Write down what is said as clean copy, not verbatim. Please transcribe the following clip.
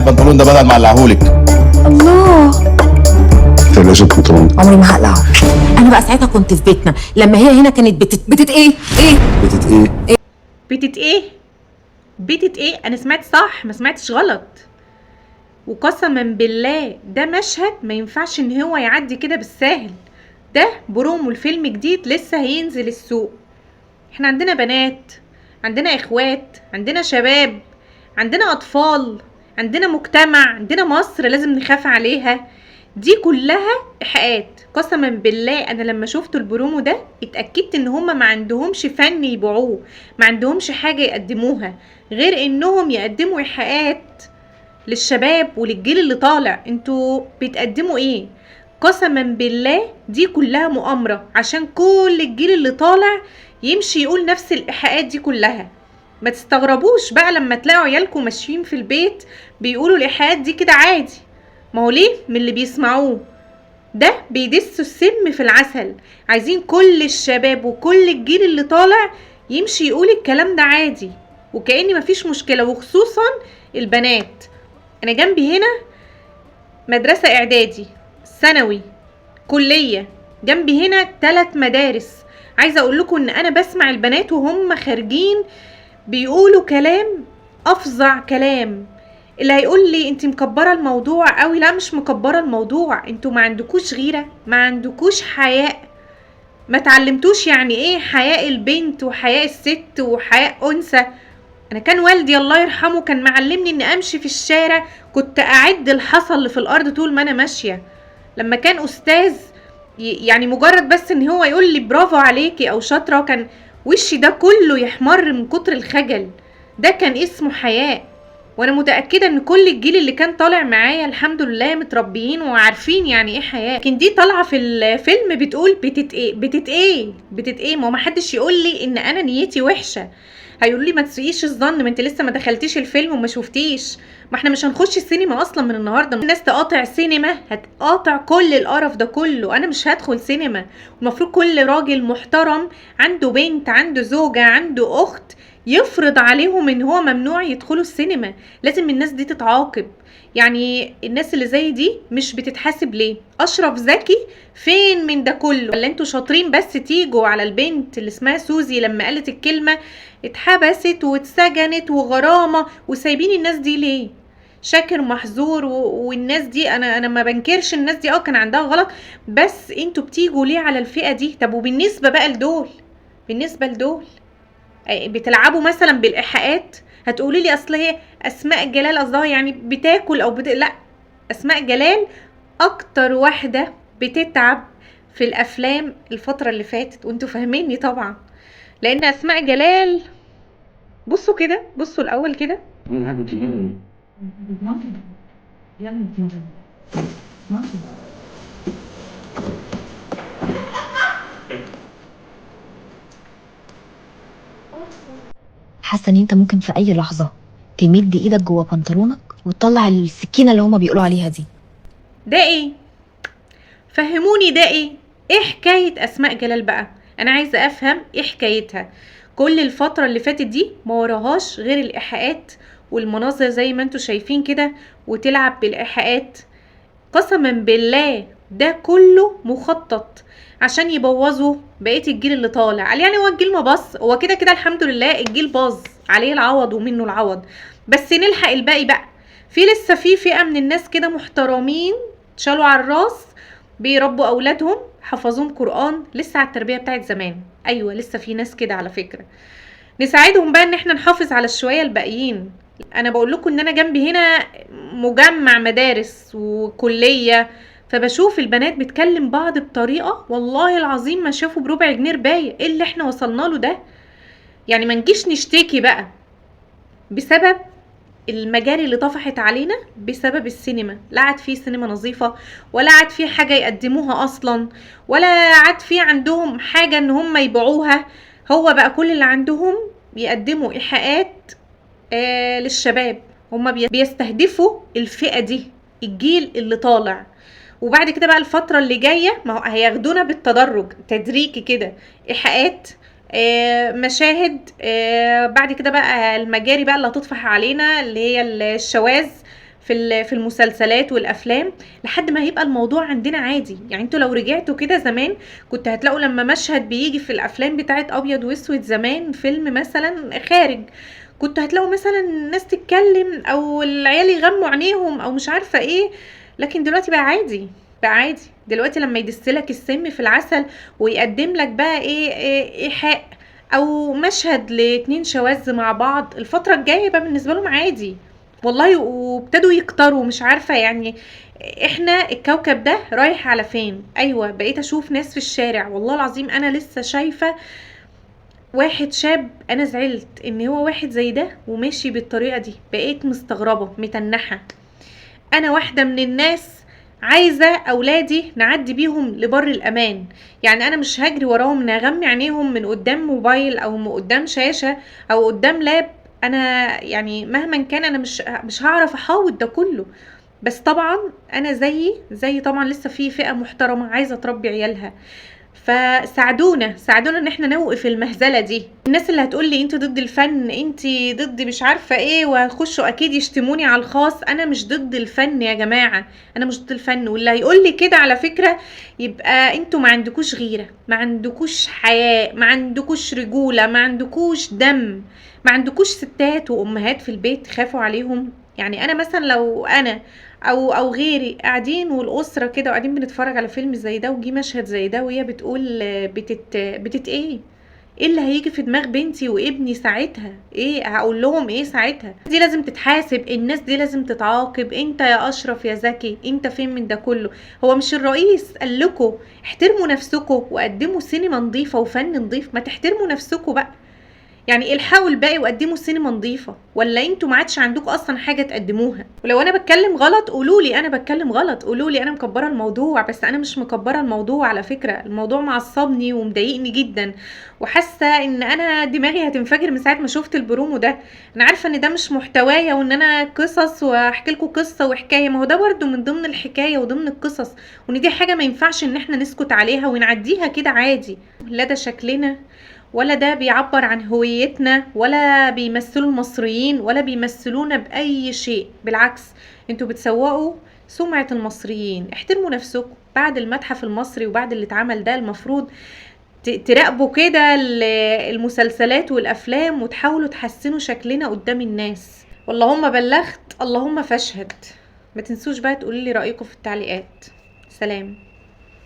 البنطلون ده بدل ما اقلعهولك. الله، تقلعش البنطلون. عمري ما هقلعه. انا بقى ساعتها كنت في بيتنا لما هي هنا كانت بتت ايه ايه بتت ايه؟ بتت ايه؟ بتت ايه؟ انا سمعت صح ما سمعتش غلط. وقسما بالله ده مشهد ما ينفعش ان هو يعدي كده بالساهل. ده برومو الفيلم جديد لسه هينزل السوق. احنا عندنا بنات، عندنا اخوات، عندنا شباب، عندنا اطفال، عندنا مجتمع، عندنا مصر لازم نخاف عليها. دي كلها ايحاءات. قسما بالله انا لما شفت البرومو ده اتاكدت ان هما ما عندهمش فن يبيعوه، ما عندهمش حاجة يقدموها غير انهم يقدموا ايحاءات للشباب وللجيل اللي طالع. انتوا بتقدموا ايه؟ قسما بالله دي كلها مؤامرة عشان كل الجيل اللي طالع يمشي يقول نفس الايحاءات دي كلها. ما تستغربوش بقى لما تلاقوا عيالكم ماشيين في البيت بيقولوا الايحاءات دي كده عادي. ما هو ليه؟ من اللي بيسمعوه ده بيدسوا السم في العسل. عايزين كل الشباب وكل الجيل اللي طالع يمشي يقول الكلام ده عادي وكأن مفيش مشكلة، وخصوصا البنات. انا جنبي هنا مدرسة اعدادي، ثانوي، كلية، جنبي هنا 3 مدارس. عايزة اقول لكم ان انا بسمع البنات وهم خارجين بيقولوا كلام افظع كلام. اللي هيقول لي انت مكبره الموضوع قوي، لا مش مكبره الموضوع، انتوا ما عندكوش غيره، ما عندكوش حياء، ما تعلمتوش يعني ايه حياء البنت وحياء الست وحياء انثى. انا كان والدي الله يرحمه كان معلمني ان امشي في الشارع كنت اعد الحصى اللي في الارض طول ما انا ماشية. لما كان استاذ يعني مجرد بس ان هو يقول لي برافو عليكي او شاطرة كان وشي ده كله يحمر من كتر الخجل. ده كان اسمه حياء. وانا متاكدة ان كل الجيل اللي كان طالع معايا الحمد لله متربيين وعارفين يعني ايه حياء. لكن دي طالعه في الفيلم بتقول بتت ايه بتت ايه بتت ايه. ما هو ما حدش يقول لي ان انا نيتي وحشة، هيقولوا لي ما تسيئيش الظن، ما انت لسه ما دخلتيش الفيلم وما شفتيش. ما احنا مش هنخش السينما اصلا من النهارده. الناس تقاطع سينما هتقاطع كل القرف ده كله. انا مش هدخل سينما. المفروض كل راجل محترم عنده بنت، عنده زوجه، عنده اخت، يفرض عليهم ان هو ممنوع يدخلوا السينما. لازم الناس دي تتعاقب. يعني الناس اللي زي دي مش بتتحاسب ليه؟ اشرف زكي فين من ده كله؟ ولا انتوا شاطرين بس تيجوا على البنت اللي اسمها سوزي لما قالت الكلمة اتحبست واتسجنت وغرامه، وسايبين الناس دي ليه؟ شاكر محظور والناس دي انا ما بنكرش الناس دي كان عندها غلط، بس انتوا بتيجوا ليه على الفئة دي؟ طب وبالنسبة بقى لدول، بالنسبة لدول بتلعبوا مثلا بالايحاءات. هتقولي لي اصل هي اسماء جلال قصدها يعني بتاكل او لا، اسماء جلال اكتر واحدة بتتعب في الافلام الفترة اللي فاتت، وانتوا فاهميني طبعا. لان اسماء جلال بصوا كده، بصوا الاول كده، حاسه ان انت ممكن في اي لحظة تمد ايدك جوه بنطلونك وتطلع السكينة اللي هما بيقولوا عليها دي. ده ايه؟ فهموني ده ايه؟ ايه حكاية اسماء جلال بقى؟ انا عايزه افهم ايه حكايتها. كل الفترة اللي فاتت دي ما وراهاش غير الايحاءات والمناظر زي ما انتوا شايفين كده، وتلعب بالايحاءات. قسما بالله ده كله مخطط عشان يبوظوا بقية الجيل اللي طالع. قال يعني هو الجيل ما باظ، هو كده كده الحمد لله الجيل باظ عليه العوض ومنه العوض، بس نلحق الباقي بقى. في لسه في فئة من الناس كده محترمين اتشالوا على الراس، بيربوا اولادهم، حفظوهم قرآن، لسه على التربية بتاعت زمان. ايوه لسه في ناس كده على فكرة. نساعدهم بقى ان احنا نحافظ على الشويه الباقيين. انا بقول لكم ان انا جنبي هنا مجمع مدارس وكلية، فبشوف البنات بتكلم بعض بطريقة والله العظيم ما شافوا بربع جنيه ربايه. ايه اللي احنا وصلنا له ده؟ يعني ما نجيش نشتكي بقى بسبب المجاري اللي طفحت علينا بسبب السينما. لا عاد في سينما نظيفة، ولا عاد في حاجة يقدموها اصلا، ولا عاد في عندهم حاجة ان هم يبيعوها. هو بقى كل اللي عندهم بيقدموا ايحاءات للشباب. هم بيستهدفوا الفئة دي، الجيل اللي طالع. وبعد كده بقى الفترة اللي جاية ما هو هياخدونا بالتدرج تدريجي كده، ايحاءات، مشاهد، بعد كده بقى المجاري بقى اللي هتطفح علينا اللي هي الشواذ. في المسلسلات والافلام، لحد ما هيبقى الموضوع عندنا عادي. يعني انتوا لو رجعتوا كده زمان كنت هتلاقوا لما مشهد بيجي في الافلام بتاعت ابيض واسود زمان، فيلم مثلا خارج، كنت هتلاقوا مثلا ناس تتكلم او العيال يغموا عينيهم او مش عارفه ايه. لكن دلوقتي بقى عادي، بقى عادي. دلوقتي لما يدسلك السم في العسل ويقدم لك بقى ايه ايحاء او مشهد لاتنين شواذ مع بعض، الفترة الجاية بقى بالنسبة لهم عادي والله، وابتدوا يكتروا. مش عارفه يعني احنا الكوكب ده رايح على فين. ايوه بقيت اشوف ناس في الشارع والله العظيم، انا لسه شايفه واحد شاب، انا زعلت ان هو واحد زي ده وماشي بالطريقة دي، بقيت مستغربه متنحه. انا واحدة من الناس عايزه اولادي نعدي بيهم لبر الامان، يعني انا مش هجري وراهم نغمي عينيهم من قدام موبايل او من قدام شاشة او قدام لاب. انا يعني مهما كان انا مش هعرف احاوط ده كله. بس طبعا انا زي طبعا لسه في فئة محترمه عايزه تربي عيالها، فساعدونا، ساعدونا ان احنا نوقف المهزلة دي. الناس اللي هتقول لي انت ضد الفن، انت ضد مش عارفه ايه، وهيخشوا اكيد يشتموني على الخاص، انا مش ضد الفن يا جماعة، انا مش ضد الفن. واللي هيقول لي كده على فكرة يبقى انتوا ما عندكوش غيره، ما عندكوش حياء، ما عندكوش رجوله، ما عندكوش دم، ما عندكوش ستات وامهات في البيت تخافوا عليهم. يعني انا مثلا لو انا او غيري قاعدين والاسرة كده وقاعدين بنتفرج على فيلم زي ده، وجي مشهد زي ده وهي بتقول بتت ايه اللي هيجي في دماغ بنتي وابني ساعتها؟ ايه هقول لهم ايه ساعتها؟ دي لازم تتحاسب، الناس دي لازم تتعاقب. انت يا اشرف يا زكي انت فين من ده كله؟ هو مش الرئيس قال لكم احترموا نفسكم وقدموا سينما نظيفة وفن نظيف؟ ما تحترموا نفسكم بقى، يعني الحقوا الباقي وقدموا سينما نظيفة، ولا انتوا ما عادش عندكم اصلا حاجة تقدموها؟ ولو انا بتكلم غلط قولوا لي انا بتكلم غلط، قولوا لي انا مكبره الموضوع، بس انا مش مكبره الموضوع على فكرة. الموضوع معصبني ومضايقني جدا، وحاسه ان انا دماغي هتنفجر من ساعة ما شفت البرومو ده. انا عارفه ان ده مش محتوايا وان انا قصص واحكي لكم قصة وحكاية، ما هو ده برده من ضمن الحكاية وضمن القصص، وان دي حاجة ما ينفعش ان احنا نسكت عليها ونعديها كده عادي. لا ده شكلنا، ولا ده بيعبر عن هويتنا، ولا بيمثلوا المصريين، ولا بيمثلونا بأي شيء. بالعكس انتوا بتسوقوا سمعة المصريين. احترموا نفسكم. بعد المتحف المصري وبعد اللي اتعمل ده المفروض تراقبوا كده المسلسلات والأفلام وتحاولوا تحسنوا شكلنا قدام الناس. واللهم بلغت اللهم فاشهد. ما تنسوش بقى تقولي لي رأيكم في التعليقات. سلام.